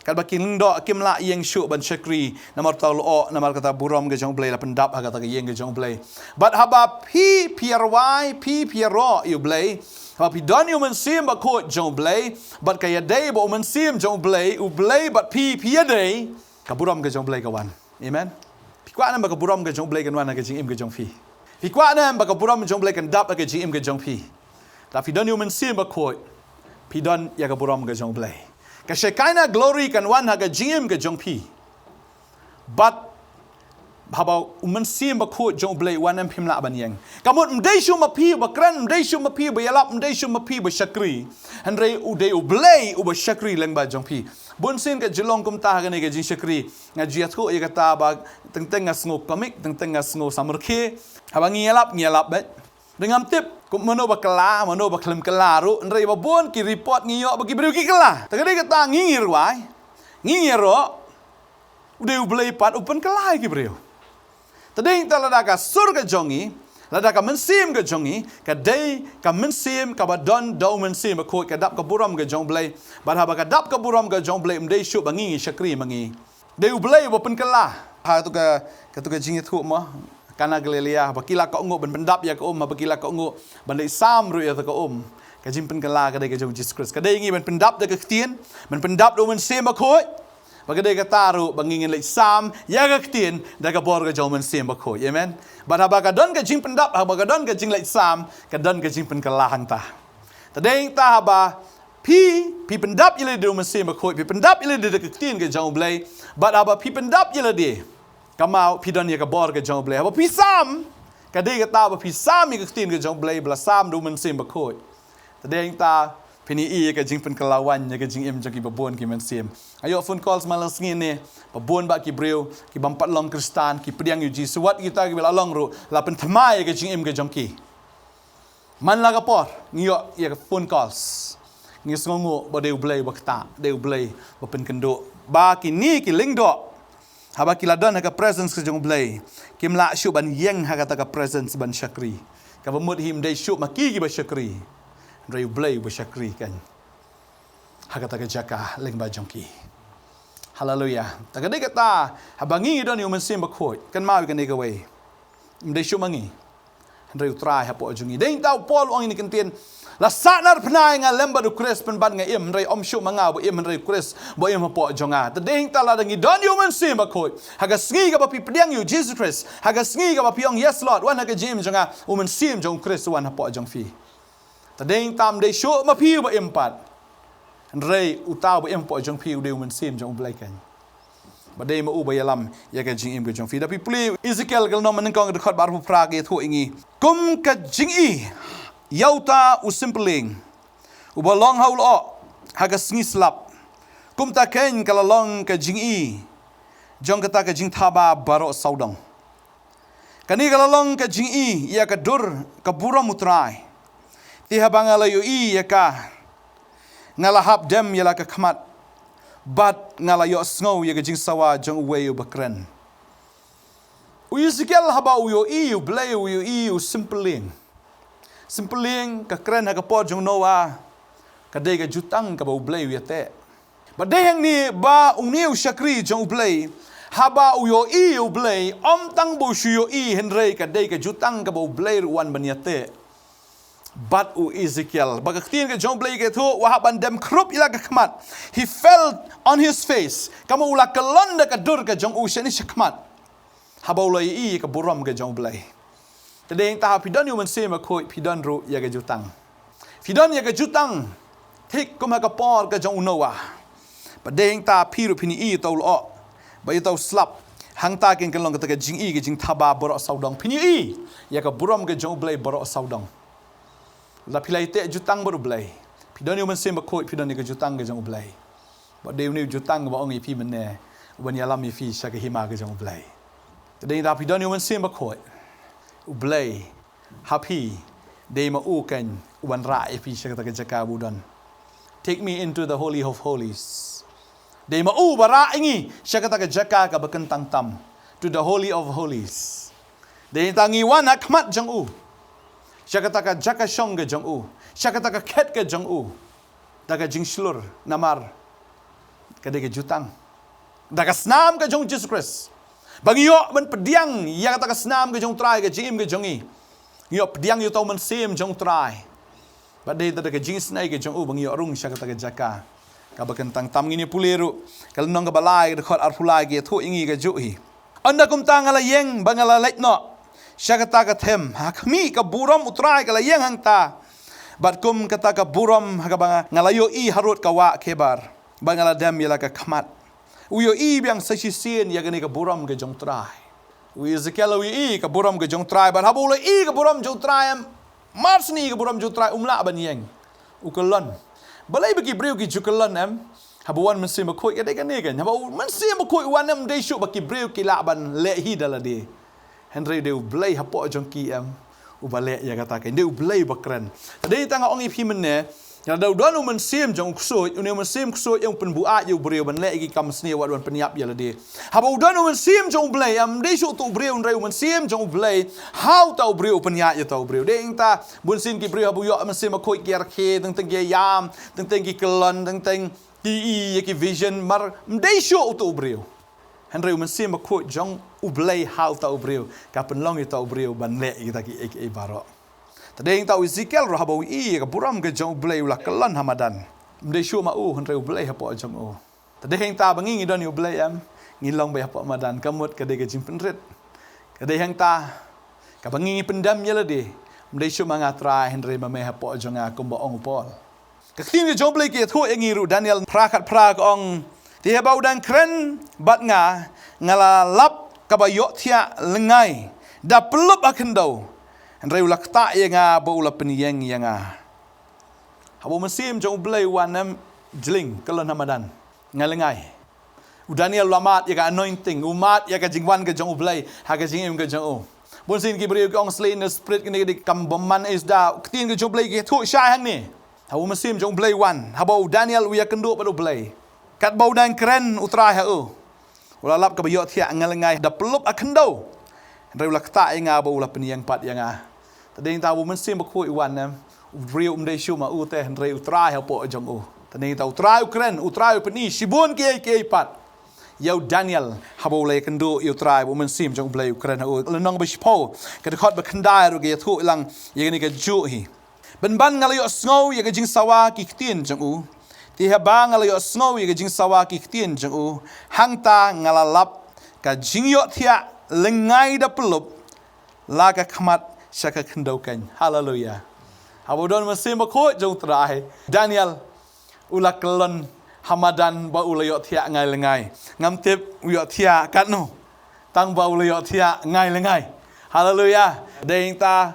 katba ki lyngdoh kim lah ïeng shuh ban shakri namar uta u lyoh, namar kata burom ka jong u Blei la pyndap ha kata ka ïing ka jong u Blei. Bad haba phi, phi ïa rwai, phi, phi ïaroh ïa u Blei, haba phi don ïa u Mynsiem Bakhuid jong u Blei, bad ka ïadei bad u Mynsiem jong u Blei, u Blei bad phi, phi ïadei, ka burom ka jong u Blei ka wan. Amen. Phi kwah ne em ba ka burom ka jong u Blei kan wan ha ka jingim ka jong phi? Phi kwah ne em ba ka burom jong u Blei kan dap ha ka jingim ka jong phi? Lada phi don ïa u Mynsiem Bakhuid, phi don ïa ka burom ka jong u Blei. Ka Shekinah glory kan wan ha ka jingim ka jong phi. Bad haba u Mynsiem Bakhuid jong u Blei u wan em, phim lah ban ïeng. Ka mut ym dei shuh ma phi ba kren, ym dei shuh ma phi ba ïalap, ym dei shuh ma phi ba shakri. Hynrei u dei u Blei uba shakri lyngba jong phi. Bun sien ka jinglong kumta ha kane ka jingshakri. Nga ju ïathuh ïa kata ba teng teng nga sngew comic, teng teng nga sngew samrkhie. Haba ngi ïalap, ngi ïalap beit. Te ngam tip kum mano ba kylla, mano ba khlem kylla ruh, hynrei ba bun ki report ngi ïoh ba ki briew ki kylla. Te ka dei kata, ngi ngi rwai, ngi ngi ïaroh, u dei u Blei pat u pynkylla ïa ki briew. Te dei hangta lada ka sur ka jong ngi, lada ka mynsiem ka jong ngi ka dei ka mynsiem kaba don da u Mynsiem Bakhuid, ka dap ka burom ka jong u Blei. Bad haba ka dap ka burom ka jong u Blei, ym dei shuh ba ngi ngi shakri ma ngi. Dei u Blei uba pynkylla. Ha katu ka, katu ka jingïathuh mo, Kana Galilea, haba ki la kohnguh ban pyndap ïa ka um, haba ki la kohnguh ban leit sam ruh ïa kata ka um, Ka jingpynkylla ka dei ka jong u Jisu Khrist. Ka dei ngi ban pyndap da ka ktien, ban pyndap da u Mynsiem Bakhuid. Ba ka dei kata ruh ba ngi ngin leit sam ïa ka ktien da ka bor ka jong u Mynsiem Bakhuid. Amen. Bad haba ka don ka jingpyndap, haba ka don ka jingleit sam, ka don ka jingpynkylla hangta. Te dei hangta haba phi, phi pyndap ïa lade da u Mynsiem Bakhuid, phi pyndap ïa lade da ka ktien ka jong u Blei. Bad haba phi pyndap ïa lade, ka mut phi don ïa ka bor ka jong u Blei. Haba phi sam, ka dei kata ba phi sam ïa ka ktien ka jong u Blei, ba la sam da u Mynsiem Bakhuid. Te dei hangta phin ïohi ïa ka jingpynkylla wan ïa ka jingim jong kiba bun ki mynsiem. Nga ïoh phone calls man la sngi ne, ba bun bah ki briew, ki bym pat long Khristan, ki pdiang ïa u Jisu, wat kita kiba la long ruh, la pynthymmai ïa ka jingim ka jong ki. Man la ka por, ngi ïoh ïa ka phone calls. Ngi sngewnguh ba dei u Blei ba ktah, dei u Blei ba pynkynduh. Ba kine ki lyngdoh, haba ki la don ha ka presence ka jong u Blei, kim lah shuh ban ïeng ha kata ka presence ban shakri. Kaba mut hi ym dei shuh ma ki kiba shakri, hynrei u Blei uba shakri kan ha kata ka jaka lyngba jong ki. Haleluia. Te ka dei kata, haba ngi don ïa u Mynsiem Bakhuid, kynmaw ïa kane kawei. Ym dei shuh ma ngi, hynrei u Trai hapoh jong ngi. Dei hangta u Paul u ong ïa kane ka ktien, la sahnarphna ïa nga lem bad u Khrist, pynban nga im, hynrei ym shuh ma nga ba im, hynrei u Khrist ba im hapoh jong nga. Te dei hangta lada ngi don ïa u Mynsiem Bakhuid, ha ka sngi kaba phi pdiang ïa u Jisu Khrist, ha ka sngi kaba phi ong, "Yes Lord, wan ha ka jingim jong nga," u Mynsiem jong u Khrist u wan hapoh jong phi. Te dei hangta ym dei shuh ma phi uba im pat, hynrei uta uba im hapoh jong phi u dei u Mynsiem jong u Blei kan. Ba dei ma u ba ïalam ïa ka jingim ka jong phi. Da phi pule Ezekiel ka lynnong banyngkong, ka dkhot ba arphew phra, ka ïathuh ïa ngi, kum ka jingi ïa uta u sympylieng uba long ha u lyoh ha ka sngi slap, kumta kan ka la long ka jingi jong kata ka jingthaba baroh sawdong. Kane ka la long ka jingi ïa ka dur ka burom u Trai. Te haba nga la ïohi ïa ka, nga la hap dem ïa la ka khmat, bad nga la ïohsngew ïa ka jingsawa jong uwei uba kren. U Ezekiel haba u ïohi u Blei, u ïohi u sympylieng. Sympylieng ka kren ha ka por jong u Noah, ka dei ka jutang kaba u Blei u ïateh. Bad dei hangne ba une u shakri jong u Blei, haba u ïohi u Blei, ym tang ba u shu ïohi, hynrei ka dei ka jutang kaba u Blei ruh u wan ban ïateh bad u Ezekiel. Ba ka ktien ka jong u Blei ka ïathuh, u hap ban dem khrup ïa la ka khmat. He fell on his face. Kaba u la kyllon da ka dur ka jong u shane shakhmat, haba u la ïohi ka burom ka jong u Blei. Te dei hangta haba phi don ïa u Mynsiem Bakhuid, phi don ruh ïa ka jutang. Phi don ïa ka jutang thik kum ha ka por ka jong u Noah. Bad dei hangta phi ruh phin ïohi ïa uta u lyoh bad ïa uta u slap. Hangta kan long kata ka jingi, ka jingthaba baroh sawdong. Phin ïohi ïa ka burom ka jong u Blei baroh sawdong. Lada phi la ïateh jutang bad u Blei, phi don ïa u Mynsiem Bakhuid, phi don ïa ka jutang ka jong u Blei. Bad dei une u jutang ba ong ïa phi mynne, u ban ïalam ïa phi sha ka hima ka jong u Blei. Te dei hangta phi don ïa u Mynsiem Bakhuid, u Blei ha phi, dei ma u kan u ban rah ïa phi sha kata ka jaka ba u don. "Take me into the holy of holies." Dei ma u ba rah ïa ngi sha kata ka jaka kaba kyntang tam, to the holy of holies. Dei hangta ngi wan ha khmat jong u, sha kata ka jaka shong ka jong u, sha kata ka khet ka jong u, da ka jingshlur, namar ka dei ka jutang, da ka snam ka jong u Jisu Khrist. Ba ngi ïoh ban pdiang ïa kata ka snam ka jong u Trai ha ka jingim ka jong ngi. Ngi ïoh pdiang ïa uta u Mynsiem jong u Trai. Bad dei da ka jingisynei ka jong u ba ngi ïoh rung sha kata ka jaka kaba kyntang tam. Ngin ïa pule ruh ka lynnong kaba lai, ka dkhot arphew lai, ka ïathuh ïa ngi kajuh hi. Ynda kumta nga la ïeng bad nga la leit noh sha kata ka them, ha khmih ka burom u Trai ka la ïeng hangta. Bad kum kata ka burom ha kaba nga la ïohi harud ka wah Khebar, bad nga la dem ïa la ka khmat. U ïohi biang sa shisien ïa kane ka burom ka jong u Trai. U Ezekiel u ïohi ka burom ka jong u Trai, bad haba u la ïohi ka burom jong u Trai em, mar shu ïohi ka burom jong u Trai, um lah ban ïeng. U kyllon. Balei ba ki briew ki ju kyllon em? Haba wan u Mynsiem Bakhuid ka dei kane kan. Haba u Mynsiem Bakhuid u wan em, ym dei shuh ba ki briew ki lah ban leh hi da lade. Hynrei dei u Blei hapoh jong ki em, uba leh ïa kata kan. Dei u Blei uba kren. Te dei hangta nga ong ïa phi mynne, lada u don u mynsiem jong u ksuid, une u mynsiem ksuid em u pynbuaid ïa u briew ban leh ïa ki kam sniew wat ban pynïap ïa lade. Haba u don u Mynsiem jong u Blei em, ym dei shuh uta u briew, hynrei u Mynsiem jong u Blei ha uta u briew u pynïaid ïa uta u briew. Dei hangta bunsien ki briew haba u ïoh u Mynsiem Bakhuid ki ïarkhie, teng teng ki ïam, teng teng ki kyllon, teng teng ki ïohi ïa ki vision, mar ym dei shuh uta u briew. Hynrei u Mynsiem Bakhuid jong u Blei ha uta u briew ka pynlong ïa uta u briew ban leh ïa kita kiei kiei baroh. Te dei hangta u Ezekiel ruh haba u ïohi ïa ka burom ka jong U Blei u la kyllon ha madan. Ym dei shuh ma u, hynrei U Blei hapoh jong u. Te dei hangta ba ngi ngi don ïa U Blei em, ngi long beit hapoh madan, ka mut ka dei ka jingpynrit. Ka dei hangta kaba ngi ngi pyndem ïa lade. Ym dei shuh ma nga Trai, hynrei ma me hapoh jong nga, kumba ong u Paul. Ka ktien ka jong U Blei ka ïathuh ïa ngi ruh, Daniel phra khatphra ka ong, te haba u dang kren bad nga, nga la lap kaba ïohthiah lyngngai da pyllup ha khyndew. Hynrei u la ktah ïa nga bad u la pynïeng ïa nga. Haba U Mynsiem jong U Blei u wan, em, jling, kyllon ha madan, ngai lyngngai. U Daniel u la mad ïa ka anointing, u mad ïa ka jingwan ka jong U Blei ha ka jingim ka jong u. Bun sien ki briew ki ong, slei ne spirit, kine ki dei ki kam bymman, is da ka ktien ka jong U Blei ka ïathuh shai hangne. Haba U Mynsiem jong U Blei u wan, haba u Daniel u ïakynduh bad U Blei, katba u dang kren U Trai ha u, u la lap kaba ïohthiah lyngngai da pyllup ha khyndew. Hynrei u la ktah ïa nga bad u la pynïeng pat ïa nga. Te dei hangta haba U Mynsiem Bakhuid u wan, em, u briew ym dei shuh ma u te, hynrei U Trai hapoh jong u. Te dei hangta U Trai u kren, U Trai u pyni shibun kiei kiei pat ïa u Daniel haba u la ïakynduh ïa U Trai, bad U Mynsiem jong U Blei u kren ha u. Lynnong ba shiphew, ka dkhot ba khyndai ruh ka ïathuh lang ïa kane kajuh hi. Pynban nga la ïohsngew ïa ka jingsawa ki ktien jong u. Te haba nga la ïohsngew ïa ka jingsawa ki ktien jong u, hangta nga la lap ka jingïohthiah lyngngai da pyllup, la ka khmat sha ka khyndew keiñ. Haleluya. Haba u don U Mynsiem Bakhuid jong U Trai, Daniel u la kyllon ha madan bad u la ïohthiah ngai lyngngai. Ngam tip u ïohthiah katno, tang ba u la ïohthiah ngai lyngngai. Haleluya. Dei hangta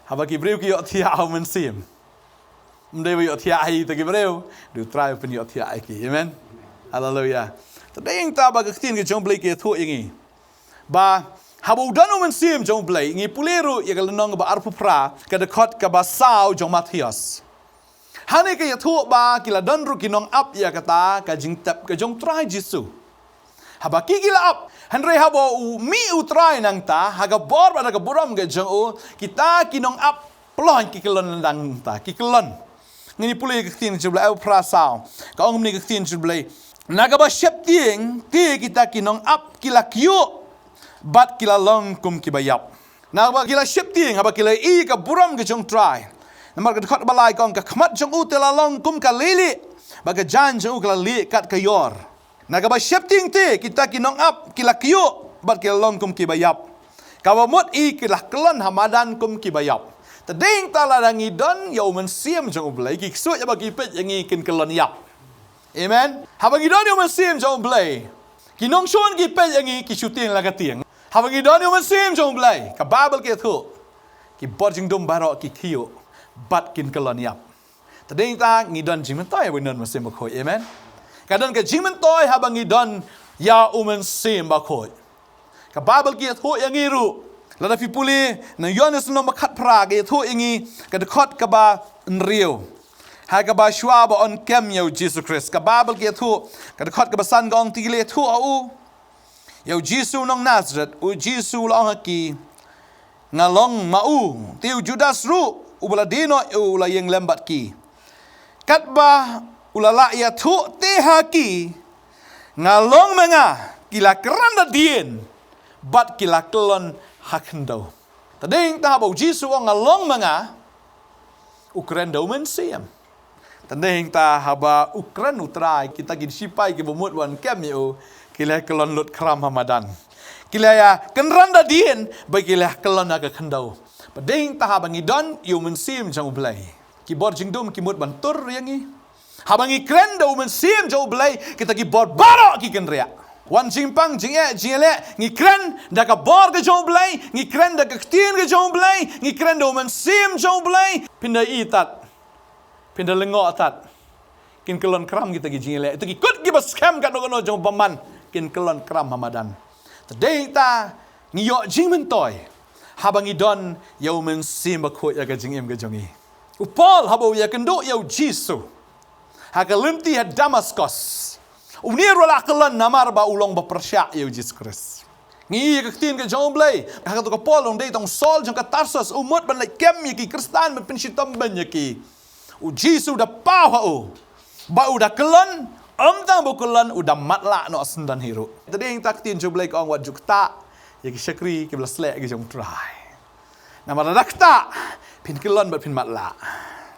haba ki briew ki ïohthiah ha U Mynsiem, ym dei ba ïohthiah ha ita ki briew, dei U Trai u pynïohthiah ïa ki. Amen. Haleluya. Te dei hangta ba ka ktien ka jong U Blei ka ïathuh ïa ngi ba haba u don U Mynsiem jong U Blei, ngi pule ruh ïa ka lynnong ba arphew phra, ka dkhot kaba saw jong Mathaios. Hangne ka ïathuh ba ki la don ruh ki nongap ïa kata ka jingtep ka jong U Trai Jisu. Haba ki ki la ap, hynrei haba u mih U Trai nangta ha ka bor bad ha ka burom ka jong u, kita ki nongap pynlong ki kyllon nangta, ki kyllon. Ngin ïa pule ka ktien jong U Blei, arphew phra saw. Ka ong kumne ka ktien jong U Blei: Na kaba sheptieng te kita ki nongap ki la kyiuh bad ki la long kum kiba ïap. Na kaba ki la sheptieng, haba ki la ïohi ka burom ka jong U Trai. Namar ka dkhot ba lai ka ong: Ka khmat jong u te la long kum ka leilieh, bad ka jaiñ jong u ka la lieh kat ka ïor. Na kaba sheptieng te kita ki nongap ki la kyiuh bad ki la long kum kiba ïap. Kaba mut, i ki la kyllon ha madan kum kiba ïap. Te dei hangta lada ngi don ïa U Mynsiem jong U Blei, ki ksuid haba ki peit ïa ngi kin kyllon ïap. Amen. Haba ngi don ïa U Mynsiem jong U Blei, ki nongshun ki peit ïa ngi, ki shu tieng la ka tieng. Haba ngi don ïa U Mynsiem jong U Blei, ka Baibl ka ïathuh, ki bor jingdum baroh ki kyiuh bad kin kyllon ïap. Te dei hangta ngi don jingmyntoi haba ngi don U Mynsiem Bakhuid. Amen. Ka don ka jingmyntoi haba ngi don ïa U Mynsiem Bakhuid. Ka Baibl ka ïathuh ïa ngi ruh, lada phi pule na Ïoannis lynnong ba khatphra, ka ïathuh ïa ngi ka dkhot kaba hynriew, ha kaba shuwa ba yn kem ïa U Jisu Khrist. Ka Baibl ka ïathuh, ka dkhot kaba san ka ong: Te ki la ïathuh ha u, ïa U Jisu u nong Nasaret. U Jisu u la ong ha ki: Nga long ma u. Te u Judas ruh, uba la die noh ïa u, u la ïeng lem bad ki. Katba u la lah ïathuh te ha ki: Nga long ma nga, ki la kren da dien bad ki la kyllon ha khyndew. Te dei hangta haba U Jisu u ong: Nga long ma nga, u kren da U Mynsiem. Te dei hangta haba u kren U Trai, kita ki shipai kiba mut ban kem ïa u, ki la kyllon lut khram ha madan. Ki la ïa kynran da dien bad ki la kyllon ha ka khyndew. Te dei hangta haba ngi don ïa U Mynsiem jong U Blei, ki bor jingdum ki mut ban tur ïa ngi. Haba ngi kren da U Mynsiem jong U Blei, kita ki bor baroh ki kynriah. Wan jingpang, jingeh, jingïaleh, ngi kren da ka bor ka jong U Blei, ngi kren da ka ktien ka jong U Blei, ngi kren da U Mynsiem jong U Blei, phin da ïohi tad, phin da lyngngoh tad, kin kyllon khram kita ki jingïaleh. Ita ki kut kiba skhem katno katno jong u bymman kin kyllon khram ha madan. Te dei hangta ngi ïoh jingmyntoi haba ngi don ïa U Mynsiem Bakhuid ha ka jingim ka jong ngi. U Paul, haba u ïakynduh ïa U Jisu ha ka lynti ha Damaskos, une ruh u la kyllon namar ba u long ba pyrshah ïa U Jisu Khrist. Ngi ïohi ïa ka ktien ka jong U Blei, ha kato ka Paul, u dei tang u Saul jong ka Tarsus, u mut ban leit kem ïa ki Khristan, ban pynshitom beiñ ïa ki. U Jisu u da paw ha u ba u da kyllon, ym tang ba u kyllon, u da matlah noh syndon hi ruh. Te dei hangta ka ktien jong U Blei ka ong: Wat ju ktah ïa ki shakri kiba la sleh ki jong U Trai. Namar lada ktah, Phin kyllon bad phin matlah.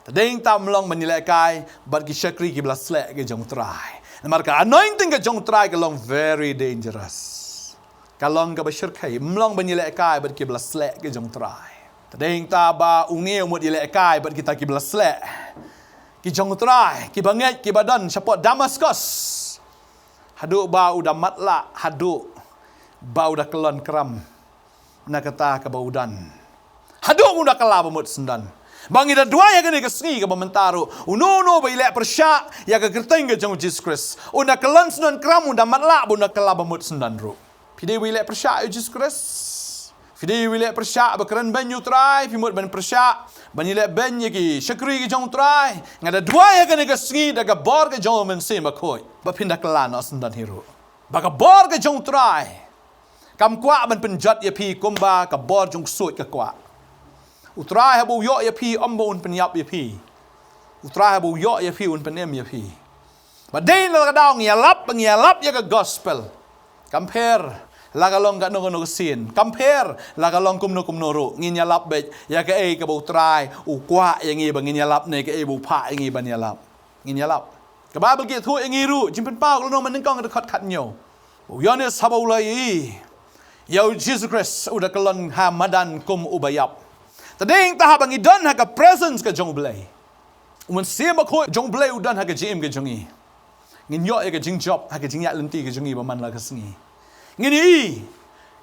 Tadei ta ym long ban ïalehkai bad ki shakri kiba la sleh ki jong U Trai. Namar ka anointing ka jong U Trai ka long very dangerous. Ka long kaba shyrkhei, ym long ban ïalehkai bad kiba la sleh ki jong U Trai. Tadei ta ba une u mut ïalehkai bad kita kiba la sleh ki jong U Trai, kiba ngeit, kiba don shapoh Damascus. Haduh ba u da matlah, haduh ba u da kyllon kram na kata kaba u don. Haduh u da kylla ba mut syndon. Ba ngi da duwai ha kane ka sngi kaba mynta ruh, uno uno ba ïaleh pyrshah ïa ka kyrteng ka jong U Jisu Khrist, un da kyllon syndon kram, un da matlah, ba un da kylla ba mut syndon ruh. Phi dei ba ïaleh pyrshah ïa U Jisu Khrist? Phi dei ba ïaleh pyrshah ba kren beiñ ïa U Trai? Phi mut ban pyrshah ban ïaleh beiñ ïa ki shakri ki jong U Trai? Nga da duwai ha kane ka sngi da ka bor ka jong U Mynsiem Bakhuid ba phin da kylla noh syndon hi ruh. Ba ka bor ka jong U Trai kam kwah ban pynjot ïa phi kumba ka bor jong u ksuid ka kwah. U Trai haba u ïoh ïa phi, ym ba un pynïap ïa phi. U Trai haba u ïoh ïa phi, un pynim ïa phi. Ba dei na la ka daw ngi ïalap, ngi ïalap ïa ka gospel. Kam pher la ka long kano kano ka sien, kam pher la ka long kumno kumno ruh, ngin ïalap beit ïa kaei kaba U Trai u kwah ïa ngi ba ngin ïalap, ne kaei ba u phah ïa ngi ban ïalap, ngin ïalap. Ka Baibl ka ïathuh ïa ngi ruh, Jingpynpaw ka lynnong ba nyngkong ka dkhot khathynñiew, ba u Ïoannis haba u la ïohi ïa U Jisu Khrist, u da kyllon ha madan kum uba ïap. Tadei ta haba ngi don ha ka presence ka jong U Blei, U Mynsiem Bakhuid jong U Blei u don ha ka jingim ka jong ngi, ngin ïoh ïa ka jingjop ha ka jingïaid lynti ka jong ngi ba man la ka sngi. Ngin ïohi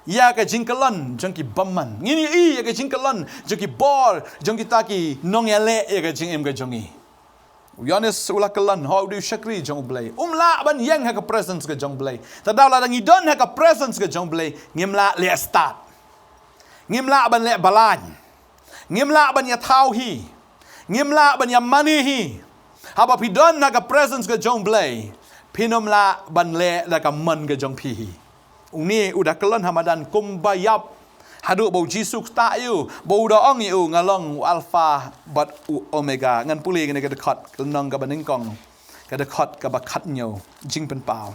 ïa ka jingkyllon jong ki bymman. Ngin ïohi ïa ka jingkyllon jong ki bor jong kita ki nongïaleh ïa ka jingim ka jong ngi. U Ïoannis u la kyllon, ho, u dei u shakri jong U Blei, um lah ban ïeng ha ka presence ka jong U Blei. Te da lada ngi don ha ka presence ka jong U Blei, ngim lah leh stad, ngim lah ban leh balain, ngim lah ban ïathaw hi, ngim lah ban ïamane hi. Haba phi don ha ka presence ka jong U Blei, phin ym lah ban leh da ka mon ka jong phi hi. Une u da kyllon ha madan kum ba ïap, haduh ba U Jisu u ktah ïa u, ba u da ong ïa u, "Nga long u Alpha bad u Omega." Ngan pule kane ka dkhot, ka lynnong kaba nyngkong, ka dkhot kaba khathynñiew, Jingpynpaw.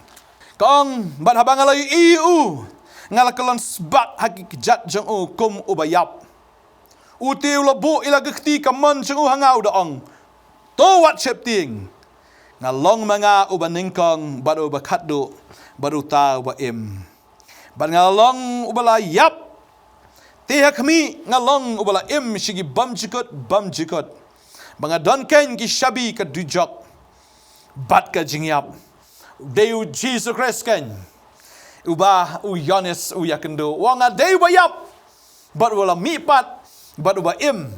Ka ong, bad haba nga la ïohi ïa u, nga la kyllon sbak ha ki kjat jong u kum uba ïap. Uta u la buh ïa la ka kti kamon jong u ha nga, u da ong, "To wat sheptieng. Nga long ma nga uba nyngkong bad uba khatduh bad uta uba im. Bad nga long uba la ïap, te ha khmih nga long uba la im sha ki bymjukut bymjukut, ba nga don keiñ ki shabi ka dujok bad ka jingïap." Dei U Jisu Khrist keiñ uba u Ïoannis u ïakynduh, u ong, "Nga dei uba ïap bad uba la mihpat bad uba im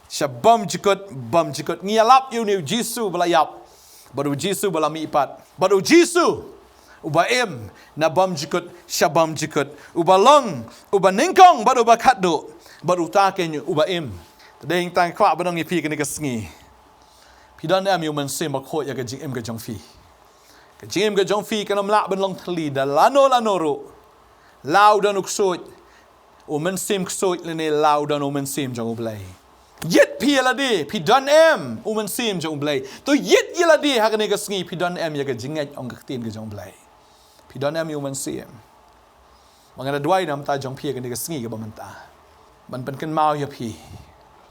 sha bymjukut bymjukut." Ngi ïalap ïa une U Jisu ba la ïap bad U Jisu ba la mihpat bad U Jisu uba im na bymjukut sha bymjukut, uba long uba nyngkong bad uba khatduh bad uta keiñ uba im. Te dei tang kwah ban ong ïa phi kane ka sngi, phi don em ïa U Mynsiem Bakhuid ïa ka jingim ka jong phi? Ka jingim ka jong phi kan ym lah ban long thylli da lano lano ruh, la u don u ksuid, u mynsiem ksuid, lane la u don u Mynsiem jong U Blei. Ïit phi ïa lade, phi don em U Mynsiem jong U Blei? To ïit ïa lade ha kane ka sngi, phi don em ïa ka jingngeit ong ka ktien ka jong U Blei? Phi don em ïa U Mynsiem? Ba nga da duwai na bynta jong phi ha kane ka sngi kaba mynta, ban pynkynmaw ïa phi,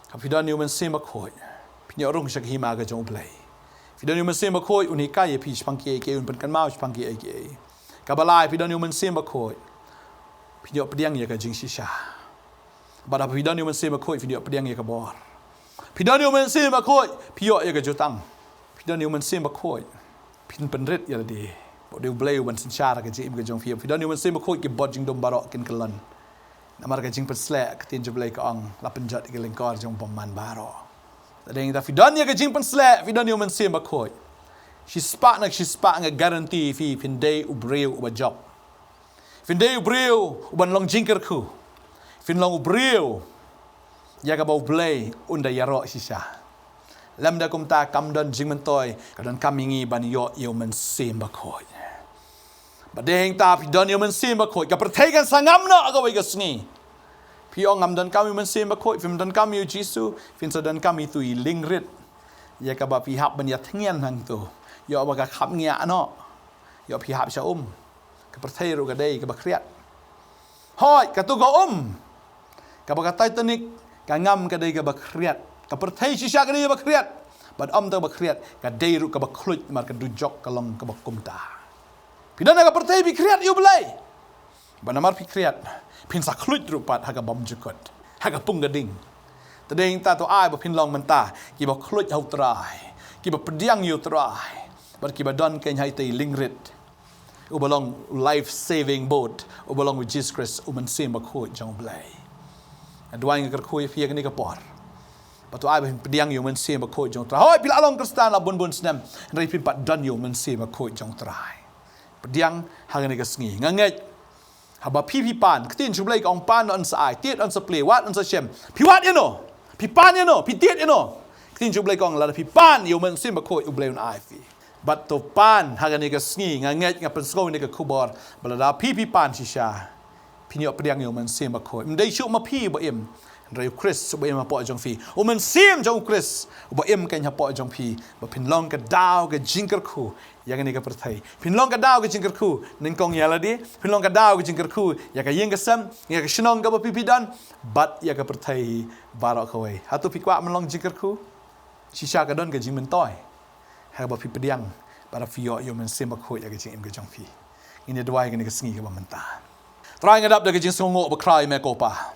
haba phi don ïa U Mynsiem Bakhuid, phin ïoh rung sha ka hima ka jong U Blei. Phi don ïa U Mynsiem Bakhuid, un hikai ïa phi shaphang kiei kiei, un pynkynmaw shaphang kiei kiei. Kaba lai, phi don ïa U Mynsiem Bakhuid, phin ïoh pdiang ïa ka jingshisha. Bad haba phi don ïa U Mynsiem Bakhuid, phin ïoh pdiang ïa ka bor. Phi don ïa U Mynsiem Bakhuid, phi ïoh ïa ka jutang. Phi don ïa U Mynsiem Bakhuid, phin pynrit ïa lade. Ba u dei U Blei uban synshar ha ka jingim ka jong phi. Phi don ïa U Mynsiem Bakhuid, ki bor jingdum baroh kin kyllon. Namar ka jingpynsleh, ka ktien jong U Blei ka ong, la pynjot ïa ki lyngkor jong u bymman baroh. Te dei ta phi don ïa ka jingpynsleh, phi don ïa U Mynsiem Bakhuid, shispah na shispah nga guarantee phi, phin dei u briew uba jop. Phin dei u briew uban long jingkyrkhu. Phin long u briew ïa kaba U Blei un da ïaroh shisha. Lymda kumta, kam don jingmyntoi, ka donkam ïa ngi ban ïoh ïa U Mynsiem Bakhuid. Ba dei hangta phi don ïa U Mynsiem Bakhuid, ka pyrthei kan sa ngam noh ha kawei ka sngi. Phi ong, ngam donkam ïa U Mynsiem Bakhuid, phim donkam ïa U Jisu, phin sa donkam ïa itu i lyngrit ïa kaba phi hap ban ïathngian hangto, ïoh ba ka khapngiah noh, ïoh phi hap sha um. Ka pyrthei ruh ka dei kaba khriat. Hooid, kato ka um kaba ka Titanic ka ngam ka dei kaba khriat. Ka pyrthei shisha ka dei ba khriat. Bad ym tang ba khriat, ka dei ruh kaba khluit namar ka dujok ka long kaba kumta. Phi don ha ka pyrthei phi khriat ïa U Blei. Bad namar phi khriat, phin sa khluit ruh pat ha ka bymjukut, ha ka pung ka ding. Te dei nangta to ai ba phin long mynta kiba khluit ha U Trai, kiba pdiang ïa U Trai, bad kiba don kein ha itei i lyngrit uba long life saving boat, uba long U Jisu Khrist, U Mynsiem Bakhuid jong U Blei. Nga duwai, nga kyrkhu ïa phi ha kane ka por ba to ai ba phin pdiang ïa U Mynsiem Bakhuid jong U Trai. Hooid, phi la long Khristan la bun bun snem, hynrei phim pat don ïa U Mynsiem Bakhuid jong U Trai. Pdiang ha kane ka sngi. Nga ngeit haba phi phi pan, ka ktien jong U Blei ka ong pan un sa ai, tied un sa plie, wad un sa shem. Phi wad ïano, phi pan ïano, phi tied ïano, ka ktien jong U Blei ka ong lada phi pan ïa U Mynsiem Bakhuid, U Blei un ai phi. Bad to pan ha kane ka sngi, nga ngeit, nga pynsngew ïa kane ka khubor ba lada phi phi pan shisha, phin ïoh pdiang ïa U Mynsiem Bakhuid. Ym dei shuh ma phi uba im, hynrei U Khrist uba im hapoh jong phi, U Mynsiem jong U Khrist uba im kein hapoh jong phi, ba phin long ka daw ka jingkyrkhu ïa kane ka pyrthei. Phin long ka daw ka jingkyrkhu nyngkong ïa lade, phin long ka daw ka jingkyrkhu ïa ka ïing ka sem, ïa ka shnong kaba phi phi don, bad ïa ka pyrthei baroh kawei. Hato phi kwah ban long jingkyrkhu? Shisha ka don ka jingmyntoi ha kaba phi pdiang bad phi ïoh ïa U Mynsiem Bakhuid ïa ka jingim ka jong phi. Ngin ïa duwai kane ka sngi kaba mynta. Trai, nga dap da ka jingsngewnguh bakhraw ïa me ko Pa.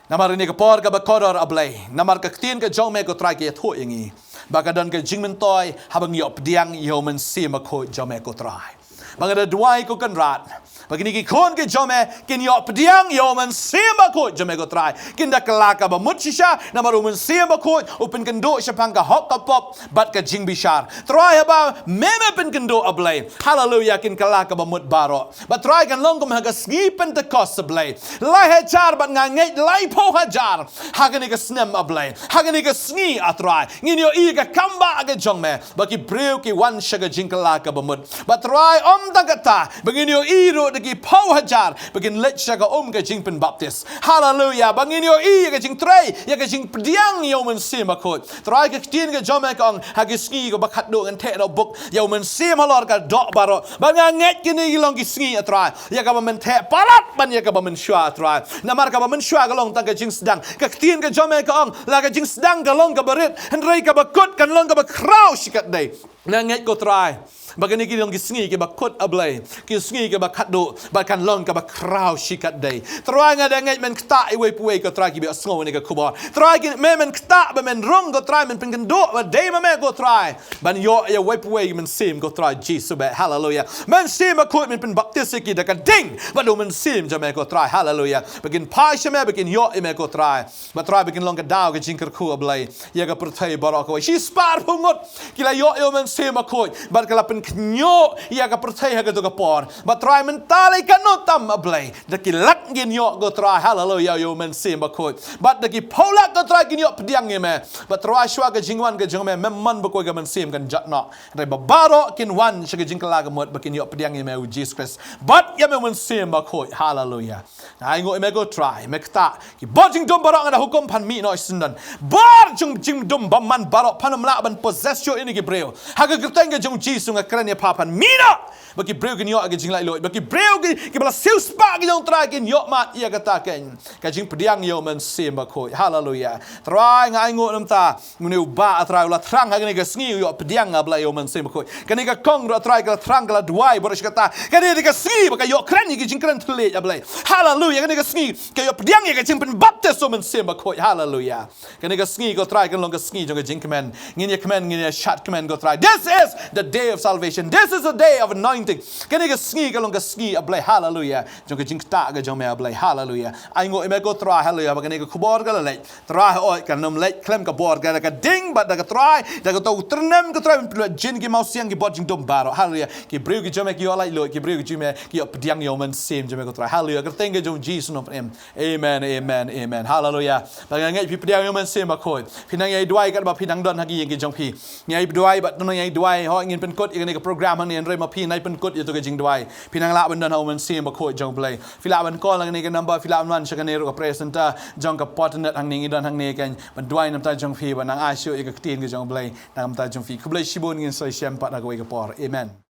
Namar kane ka por kaba kordor, A Blei, namar ka ktien ka jong me ko Trai ka ïathuh ïa ngi ba ka don ka jingmyntoi haba ngi ïoh pdiang ïa U Mynsiem Bakhuid jong me ko Trai. Ba nga da duwai ko Kynrad ba kine ki khun ki jong me kin ïoh pdiang ïa U Mynsiem Bakhuid jong me ko Trai, kin da kylla kaba mut shisha, namar U Mynsiem Bakhuid u pynkynduh shaphang ka hok ka pop bad ka jingbishar. Trai, haba me me pynkynduh, A Blei, haleluya, kin kylla kaba mut baroh. Bad Trai, kan long kum ha ka sngi Pentekost, A Blei, lai hajar bad nga ngeit laiphew hajar ha kane ka snem, A Blei, ha kane ka sngi, A Trai, ngin ïohi ka kambah ka jong me ba ki briew ki wan sha ka jingkylla kaba mut. Bad Trai, ym tang kata, ba ngin ïohi ruh da ki phew hajar ba kin leit sha ka um ka jingpynbaptis. Haleluya. Ba ngin ïohi ïa ka jingtrei ïa ka jingpdiang ïa U Mynsiem Bakhuid. Trai, ka ktien ka jong me ka ong ha ki sngi kaba khatduh ngan theh noh buk ïa U Mynsiem halor ka doh baroh. Bad nga ngeit kine ki long ki sngi, A Trai, ïa kaba men theh palat ban ïa kaba mynshuwa, A Trai. Namar kaba mynshuwa ka long tang ka jingsdang. Ka ktien ka jong me ka ong la ka jingsdang ka long kaba rit, hynrei kaba kut kan long kaba khraw shikatdei. Nga ngeit ko Trai ba kine ki long ki sngi kiba kut, A Blei, ki sngi kiba khatduh, bad kan long kaba khraw shikatdei. Trai, nga da ngeit men ktah ïa uwei pa uwei ko Trai kiba ïohsngew ïa kane ka khubor. Trai, ki me men ktah ba men rung ko Trai, men pynkynduh ba dei ma me ko Trai, ban ïoh ïa uwei pa uwei mynsiem ko Trai Jisu bad, haleluya, Mynsiem Bakhuid, men pynbaptis ïa ki da ka ding bad U Mynsiem jong me ko Trai, haleluya, ba kin phai sha me, ba kin ïoh ïa me ko Trai. Bad Trai, ba kin long ka daw ka jingkyrkhu, A Blei, ïa ka pyrthei baroh kawei. Shispah arphew ngut ki la ïoh ïa U Mynsiem Bakhuid bad ka la pynkhynñiuh ïa ka pyrthei ha kato ka por. Bad Trai, mynta lei katno tam, A Blei, da ki lak ngin ïoh ko Trai, haleluya, ïa U Mynsiem Bakhuid. Bad da ki phew lak ko Trai kin ïoh pdiang ïa me. Bad Trai, shuwa ka jingwan ka jong me, mem mon ba kawei ka mynsiem kan jot noh. Hynrei ba baroh kin wan sha ka jingkylla ka mut ba kin ïoh pdiang ïa me U Jisu Khrist bad ïa me U Mynsiem Bakhuid. Haleluya. Nga ainguh ïa me ko Trai, me ktah ki bor jingdum baroh, nga da hukum phan mih noh shisyndon. Bor jong jingdum bymman baroh phan ym lah ban possess shuh ïa kine ki briew. Ha ka kyrteng ka jong U Jisu nga kren ïa pha, phan mih noh. Ba ki briew kin ïoh ka jinglaitluid, ba ki briew ki, kiba la siewspah ka jong U Trai kin ïoh mad ïa kata kein ka jingpdiang ïa U Mynsiem Bakhuid. Haleluya. Trai, nga ainguh namar une u bah, A Trai, u la thrang ha kane ka sngi u ïoh pdiang, A Blei, ïa U Mynsiem Bakhuid. Kane ka kong ruh, A Trai, ka la thrang, ka la duwai baroh shi katta. Kane ka sngi ba ka ïoh kren ïa ki jingkren thylliej, A Blei. Haleluya. Kane ka sngi ka ïoh pdiang ïa ka jingpynbaptis U Mynsiem Bakhuid. Haleluya. Kane ka sngi ko Trai kan long ka sngi jong ka jingkmen. Ngin ïa kmen, ngin ïa shad kmen ko Trai. This is the day of salvation. This is the day of anointing. Kane ka sngi kan long ka sngi, A Blei, haleluya, jong ka jingktah ka jong me, A Blei, haleluya. Ainguh ïa me ko Trai, haleluya, ba kane ka khubor ka la leit. Trai, hooid, kan ym leit khlem ka bor ka, da ka ding bad da ka trai, da kato u tyrnem ko Trai, ban pynlut jin ki mawsiang, ki bor jingdum baroh. Haleluya. Ki briew ki jong me ki ïoh laitluid, ki briew ki jong me ki ïoh pdiang ïa U Mynsiem jong me ko Trai. Haleluya. Kyrteng ka jong U Jisu nongpynim. Amen, amen, amen. Haleluya. Ba nga ngeit phi pdiang ïa U Mynsiem Bakhuid, phi nang ïai duwai katba phi nang don ha ki ïing ki jong phi. Ngi ïai duwai bad nang ïai duwai. Hooid, ngin pynkut ïa kane ka program hangne, hynrei ma phi nang pynkut ïa kato ka jingduwai, phi nang lah ban don ha U Mynsiem Bakhuid jong U Blei. Phi lah ban call ha kane ka number, phi lah ban wan sha kane ruh ka prayer center jong ka Port Inlet hangne, ngi don hangne kein ban duwai na ka bynta jong phi, ban nang ai shuh ïa ka ktien ka jong U Blei na ka bynta jong phi. Khublei shibun, ngin sa ïashem pat ha kawei ka por. Amen.